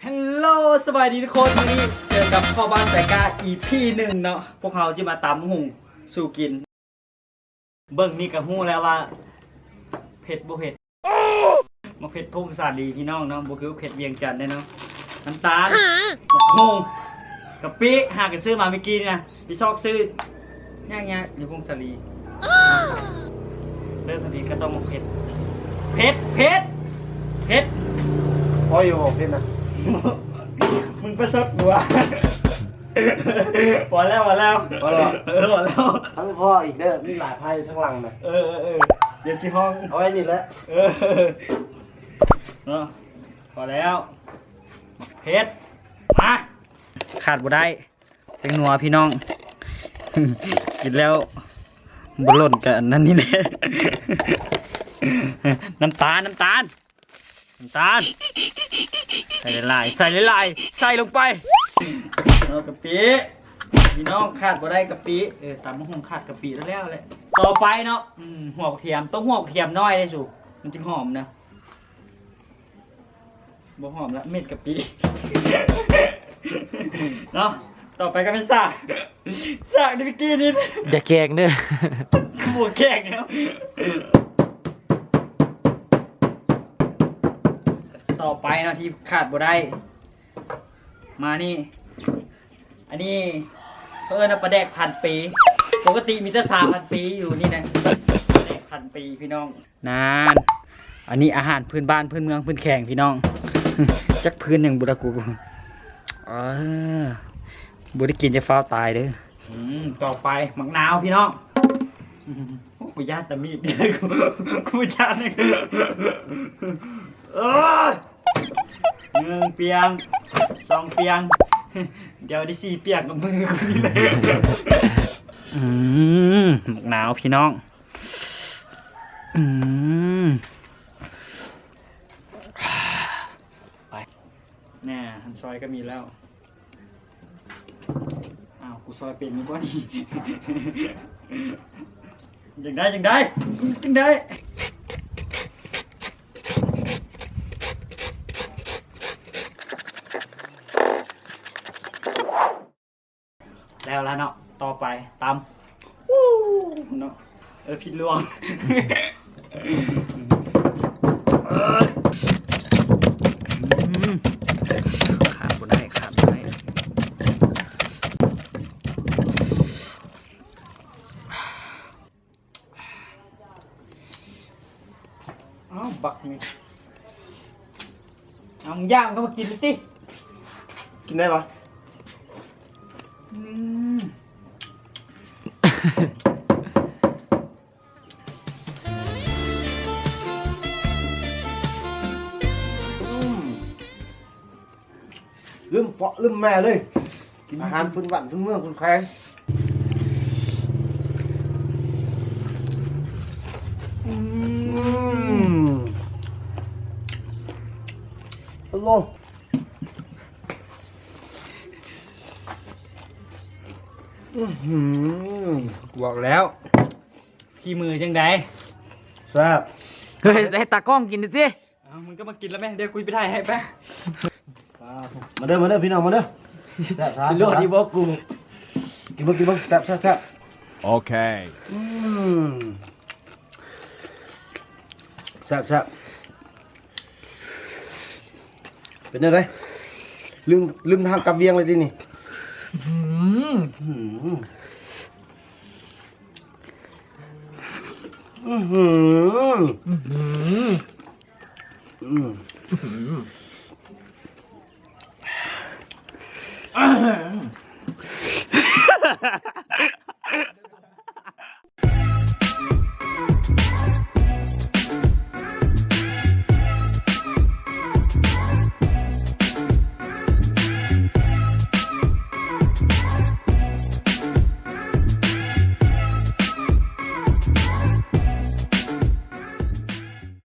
ຮັລໂຫຼ ສະບາຍດີທຸກຄົນ ມື້ນີ້ເຈີກັບພໍ່ບ້ານສາຍກ້າ ອີພີໜຶ່ງເນາະ. ພວກເຮົາຈະມາຕຳຫຸ່ງສູ່ກິນ. ເບິ່ງນີ້ກໍຮູ້ແລ້ວວ່າເຜັດບໍ່ເຜັດ. ໝາກເຜັດຜົງສາລີພີ່ນ້ອງເນາະ, ບໍ່ຄືເຜັດວຽງຈັນເດ້ເນາະ. ນ້ຳຕານ, ໝາກຫຸ່ງ, ກະປິ ຫາກະຊື້ມາເມື່ອກີ້ນີ້ນະ, ໄປຊອກຊື້ຍາກໆຢູ່ຜົງສາລີ. ເລີ່ມທັນທີກໍຕ້ອງໝາກເຜັດ. ເຜັດ ເຜັດ ເຜັດ. ພໍຢູ່ບໍ່ເຜັດນະ? ມຶງປະຊົດກູຫວາ? ພໍແລ້ວ ພໍແລ້ວ ພໍແລ້ວ. ເອີ ພໍແລ້ວ. ທັງພໍອີກເດີ, ມີຫຼາຍພາຍຢູ່ທາງຫຼັງນະ. ເອີ ເອີ ເອີ ດຽວຊິຮ້ອງ. ເອົາໄວ້ນີ້ແຫຼະ. ເອີ ເນາະ. ພໍແລ້ວ. ເຜັດ ມາ. ຂາດບໍ່ໄດ້ ແປ້ງນົວພີ່ນ້ອງ, ກິນແລ້ວບໍ່ຫຼົ່ນກະອັນນັ້ນນີ້ແຫຼະ. ນ້ຳຕານ ນ້ຳຕານ ນ້ຳຕານ ໃສ່ຫຼາຍໆ ໃສ່ຫຼາຍໆ ໃສ່ລົງໄປ. ເອົາກະປິ ພີ່ນ້ອງ, ຂາດບໍ່ໄດ້ກະປິ. ເອີ ຕຳບັກຫຸ່ງຂາດກະປິແລ້ວແຫຼະ. ຕໍ່ໄປເນາະ ອືມ ຫົວບັກທຽມ, ຕ້ອງຫົວບັກທຽມນ້ອຍເດ້ສູ, ມັນຈຶ່ງຫອມນະ. ບໍ່ຫອມລະ ເໝັດກະປິເນາະ. ຕໍ່ໄປກໍແມ່ນສາກ, ສາກທີ່ເມື່ອກີ້ນີ້. ຢ່າແກງເດີ. ບໍ່ແກງແລ້ວ. ຕໍ່ໄປເນາະ ທີ່ຂາດບໍ່ໄດ້ ມານີ້ ອັນນີ້ເຂົາເອີ້ນວ່າປາແດກພັນປີ, ປົກກະຕິມີແຕ່ຊາພັນປີຢູ່ນີ້ນະ. ປາແດກພັນປີພີ່ນ້ອງ. ນັ້ນ ອັນນີ້ອາຫານພື້ນບ້ານ ພື້ນເມືອງ ພື້ນແຂວງພີ່ນ້ອງ. ຈັກພື້ນຫຍັງບໍ່ລະກູ. ເອີ ບໍ່ໄດ້ກິນຈະຟ້າວຕາຍເດີ. ອືມ ຕໍ່ໄປໝາກນາວພີ່ນ້ອງ. ໂອ້ ກູຢ້ານແຕ່ມີດ ກູ ກູຢ້ານ. ເອີຍ ໜຶ່ງປຽງ ສອງປຽງ ດຽວໄດ້ສີ່ປຽງກັບມືກູນີ້ແຫຼະ. ອືມ ໝາກນາວພີ່ນ້ອງ. ອືມ ໄປ ແນ່ ອັນຊອຍກໍມີແລ້ວ. ອ້າວ ກູຊອຍເປັນຢູ່ບໍ່ນີ້? ຈັ່ງໄດ້ ຈັ່ງໄດ້ ຈັ່ງໄດ້. ແລ້ວລະເນາະ. ຕໍ່ໄປຕຳ ອູ້ ເນາະ. ເອີ ຜິດລວງ. ອືມ ຂາດບໍ່ໄດ້ ຂາດບໍ່ໄດ້. ອ້າວ ບັກນີ້ ເອົາ ມຶງຢາກມັນກໍມາກິນຕິ. ກິນໄດ້ປະ? ອືມ ອືມ. ລືມເພາະລືມແມ່ເລີຍ. ອືມ ອາຫານພື້ນບ້ານພື້ນເມືອງພື້ນແຂວງ. ອືມ ອືມ ອະໂລ ອືຫື ບອກແລ້ວ ຝີມືຈັ່ງໃດ? ແຊບ. ເຮີ້ຍ ໃຫ້ຕາກ້ອງກິນຕິ. ເອົາ ມຶງກໍມາກິນລະແມ່ ດຽວກູໄປຖ່າຍໃຫ້ໄປ. ມາເດີ ມາເດີ ພີ່ນ້ອງ ມາເດີ. ແຊບ ຊິລອດຢູ່ບໍ່ກູ? ກິນເບິ່ງ ກິນເບິ່ງ ແຊບ ແຊບ ແຊບ. ອືມ ແຊບ ແຊບ. ເປັນແນວໃດ? ລືມ ລືມທາງກັບວຽງເລີຍຕິນີ້. ອືມ ອືມ ອືຫື ອືຫື ອືມ